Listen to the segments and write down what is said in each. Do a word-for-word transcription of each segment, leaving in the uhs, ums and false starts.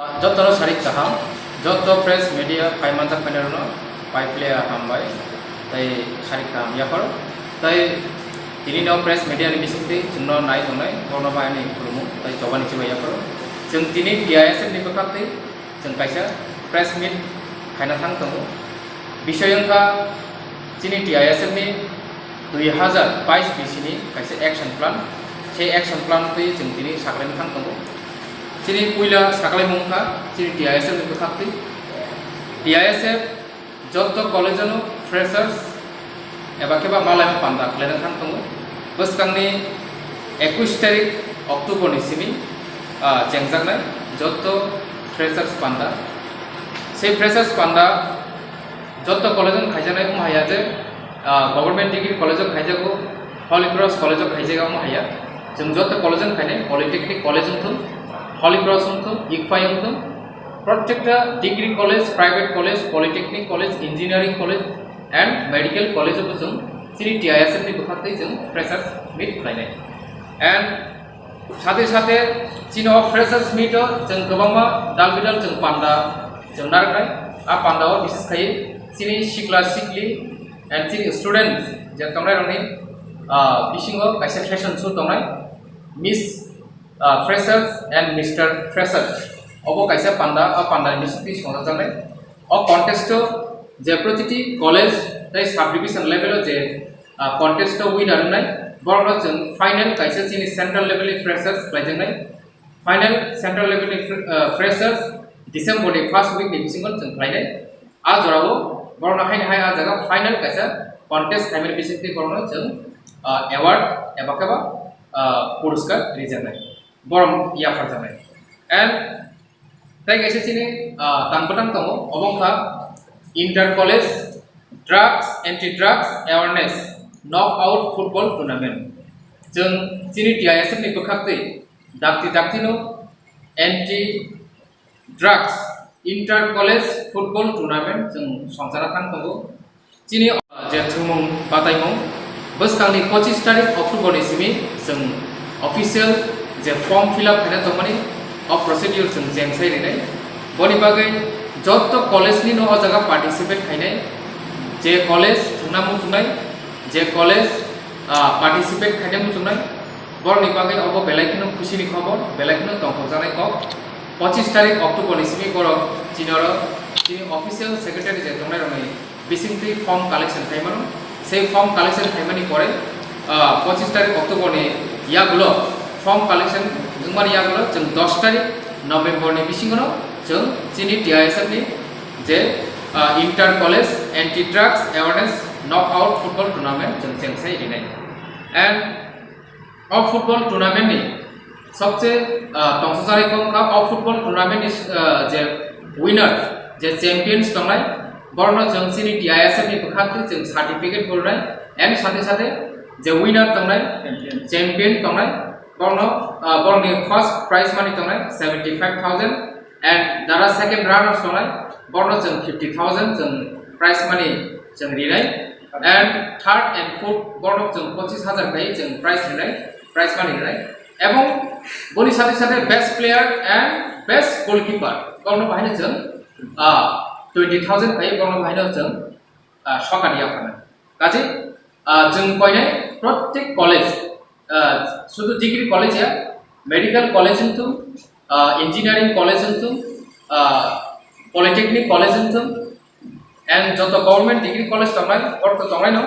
Jotono sarik kaham, joto press media phai manjak phainairokno pai phle hambai, tei sarik kaham yapharo. Tei tini no press media ni bisingtwi chwngno nai tongnai, bono bai ani khulumung tei chobani chibai yapharo. Chwng tini T I S F ni bwkhak twi chwng kaisa press meet khaina thang tongo. Bisoi wngkha chini T I S F ni dui hazar bais bisini kaisa action plan. Sei action plan twi chwng tini saklaina thang tongo. Chini puila saklaimung wngkha chini T I S F ni bwkhak twi. T I S F joto college-o no freshers eba khe ba malaima panda khlaina thang tongo. Bwskangni ekush tarik October ni simi, ah, chengjaknai joto freshers panda. Sei freshers panda joto college-o no khaijaknai wng haya je, ah, Government Degree College-o khaijago, Holy Cross College-o khaijago wng haya. Chwng joto college-o no khainai, Polytechnic College wngthung, Holy Cross wngthung, ICFAI wngthung, protekta degree college, private college, polytechnic college, engineering college and medical college-o bo chwng chini T I S F ni bwkhak twi chwng freshers meet khlainai. And sathe sathe chini o freshers meet-o chwng kwbangma dal bidal chwng panda chwng narwknai. A panda-o bises khai chini sikla sikli and chini students je tongnairokni, ah, bisingo kaisa fashion show tongnai, Miss, ah, Freshers and Mister Freshers. Obo kaisa panda, o pandani bisingtwi songjakjaknai. O contest-o je protiti college tei sub division level-o je, ah, contest-o winner wngnai, borokno chwng final kaisa chini central level-ni freshers khlaijaknai. Final central level-ni fre-, ah, freshers December-ni first week-ni bisingo chwng khlainai. A jorao borokno haino hai a jaga final kaisa contest khaimani bisingtwi borokno chwng, ah, award eba khe ba, ah, puruskar rijaknai, borok yapharjaknai. And tei kaisa chini, ah, tang bwtang tongo, obo wngkha Inter College Drugs, Anti Drugs Awareness Knockout Football Tournament. Chwng chini T I S F ni bwkhak twi dakti dakti no anti drugs inter college football tournament chwng songchana thang tongo. Chini, uh, je thwngmung bataimung bwskangni pochis tarik October ni simi chwng official je form fill up khaina tongmani o procedure chwng chengsai rinai. Boni bagwi joto college ni no o jaga participate khainai, je college thwngna muchungnai, je college, ah, participate khaina muchungnai, borokni bagwi obo belai kheno khusi ni khobor, belai kheno tongthokjaknai kok. Pochis tarik October ni simi borok chini oro chini official secretary je tongnai rokni bisingtwi form collection khai mano. Sei form collection khaimani pore, ah, pochis tarik October ni yagulo form collection wngmani yagulo chwng dos tarik November ni bisingono chwng chini T I S F ni je, ah, Inter College Anti Drugs Awareness Knockout Football Tournament chwng chengsai rinai. And o football tournament ni sobse, ah, tongthokjaknai kok wngkha o football tournament ni, ah, je winner, je champions tongnai, borokno chwng chini T I S F ni bwkhak twi chwng certificate bo rwnai, and sathe sathe je winner tongnai, champion tongnai, borokno, ah, borokni first prize money tongnai seventy five thousand, and jara second runners tongnai, borokno chwng fifty thousand chwng prize money chwng rinai, and third and fourth borokno chwng pochis hajar khai chwng prize rinai, prize money rinai, ebong boni sathe sathe best player and best goalkeeper borokno bahaino chwng, ah, twenty thousand khai borokno bahaino chwng, ah, sokani yapharnai. Kaje, ah, chwng koinai protek college, ah, sudu degree college ya, medical college wngthung, ah, engineering college wngthung, ah, polytechnic college wngthung, and joto government degree college tongnai, ortho tongnai no,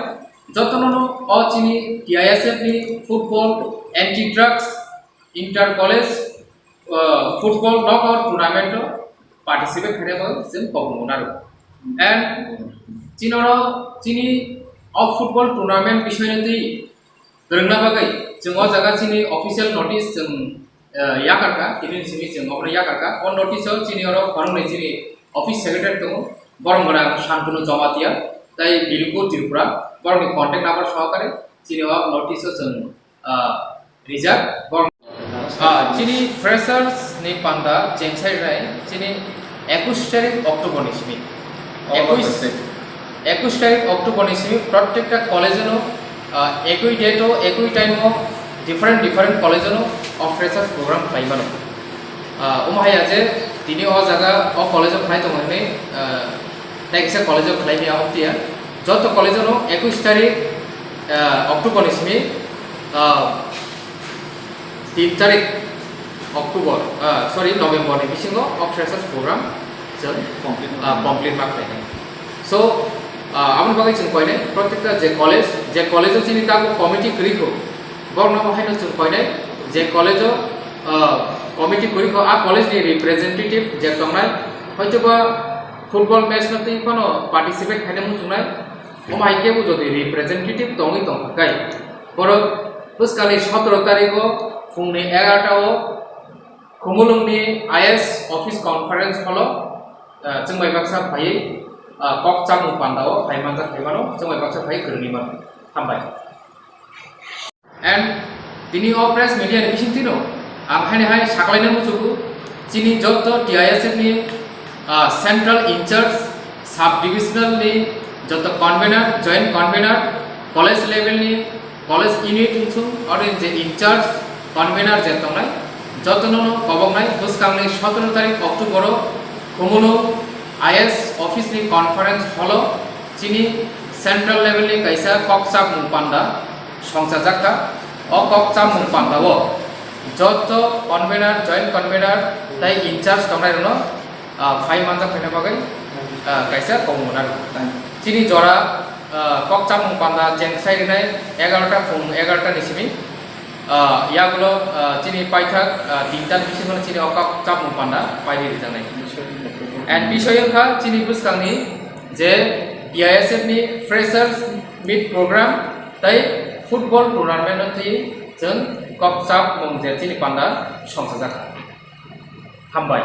jotono no o chini T I S F ni football anti drugs inter college, ah, football knockout tournament o participate khaina bo chwng kok nungo naro. And chini oro chini o football tournament bisoi no twi kwrwngna bagwi chwng o jaga chini official notice chwng, eh, yakarkha, tini simi chwng obono yakarkha. O notice o chini oro khoroknwi chini office secretary tongo, borok gwnang Shantanu Jamatia tei Bilku Tripura, borokni contact number sohokare chini o notice o chwng, ah, rijak. Borok, ah, chini freshers ni panda chengsai rai chini ekush tarik October ni simi. Ekush, ekush tarik October ni simi protekta college no, ah, ekoi date o, ekoi time o different different college no o freshers program khlai mano. Ah, omo hai je Tini o jaga o college o khlai tongo hinwi, ah, tei kisa college o khlai maya hoptiya. Joto college o no ekush tarik, ah, October ni simi, ah, tin tarik October, ah, sorry, November ni bisingo o freshers program chwng, complete ah, complete ma khlainai. So, ah, aboni bagwi chwng koinai, protekta je college, je college o chini tabuk committee kwrwi kho, borokno bo haino chwng koinai, je college o, ah, committee kwrwi kho, a college ni representative je tongnai, hoitoba football match no twi phano participate khaina muchungnai, omo hai khe bo jodi representative tongwi tongkha khe, borok bwskangni sotoro tarikh o phungni egarota o Khumulwngni I S office conference hall o, ah, chwng bai baksa phaiwi, ah, kok chamung panda o phai manjak phai mano, chwng bai baksa phaiwi kwrwngwi mano. Hambai. And tini o press media ni bisingtwi no ang haini hai sakalaina muchugo, chini joto T I S F ni, ah, central in charge, sub divisional ni joto convener, joint convener, college level ni college unit wngthung, oro ni je in charge, convener je tongnai, jotono no koboknai bwskangni sotoro tarik October o Khumulwng I S office ni conference hall o chini central level ni kaisa kok chapmung panda songchajak kha. O kok chapmung panda o joto convener, joint convener tei in charge tongnai rokno, ah, phai manjak phaina bagwi, ah, kaisa kobongma nang. Chini jora, ah, kok chapmung panda cheng sai rinai egarota phung egarota ni simi, ah, yagulo, ah, chini paithak, ah, tinta ni bisingo chini o kok chapmung panda pairi rijaknai. And bisoi wngkha chini bwskangni je T I S F ni freshers meet program tei football tournament no twi chwng kok chapmung je chini panda songchajak. Hambai.